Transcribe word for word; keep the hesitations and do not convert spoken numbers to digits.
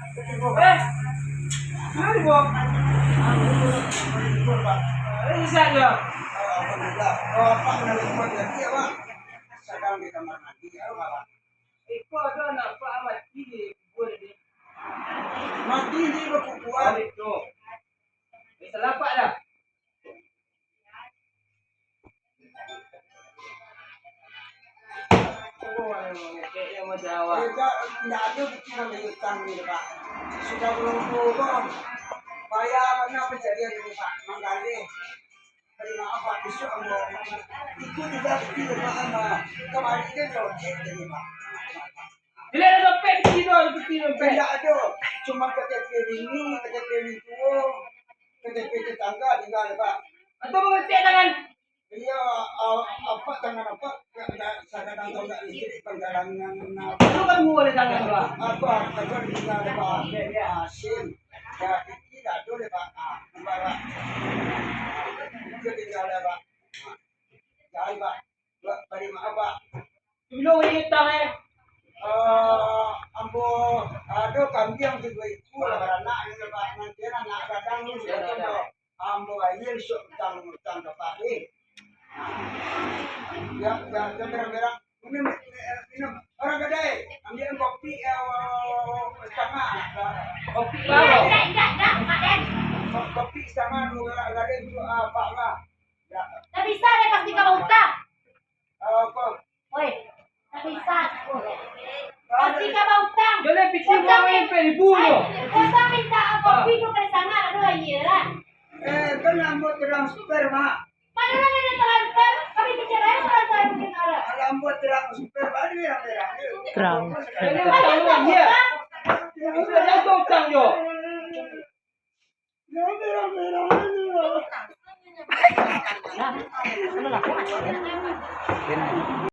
Eh, kenapa, Bang? Eh, bisa aja. Alhamdulillah. Kalau Apak nak repot lagi, Abang? Sadang di kamar mandi, ya, Abang. Iko ado anak Apak mati di kubua tadi. Mati di kubua? Itu. Eh, salah Apak dah. Indak, indak ado bukti nan bayia utang ni, Pak. Sudah balumpuah ko. Payah bana pancarian ni, Pak. Manggaleh. Bari maaf, Pak. Bisuak ambo. Iko juo bukti, Pak, ambo. Kamari kan ojek tadi, Pak. Jadi ado dompet di siko, ikuti dompet. Indak ado. Cuma K T P bini, K T P mintuo, K T P tetangga tingga, Pak. Atau mangecek tangan? Iyo, a-, Apak tangan Apak, ya, ya, sakadang tau ndak listrik, panggalangan, nah. Itu kan buah di tangan, Pak. Apak, Apak tingga, Pak. Ya, ya. Ah, SIM. Ya, indak ado deh, Pak. Ah, nampak, Pak. Itu tingga, Pak. Ah, jangan, Pak. Ba-, bari maaf, Pak. Bilo bayia utang, eh? Eh, ambo ado kambiang tu duo ikua lah baranak ni, Pak. Nanti anak gadang tu sudah tu, Pak. Ambo bayia isuak utang, utang ka Apak ni. Ya, ya, ya, berang-berang. Minum, minum. Urang gadai, ambiak kopi, eh, satangah. Kopi baa? Ko-, kopi satangah, duo galak gadai tu, ah, Apak lah. Ya. Ndak bisa deh, pasti ka bautang. Apo? Oi, ndak bisa. Pasti ka bautang. Yo, leh, pitih utang urang ni, sampai ribu nyo. Utang minta kopi tu ka di sana, aduh, iyo lah. Eh, kan ambo transfer, Mak. Padahal ado transfer, kami pikir aja transfer mungkin ado. Kalau ambo transfer, bali merah-merah. Transfer. Jadi, utang urang, iyo. Bisa jatuah utang, yo.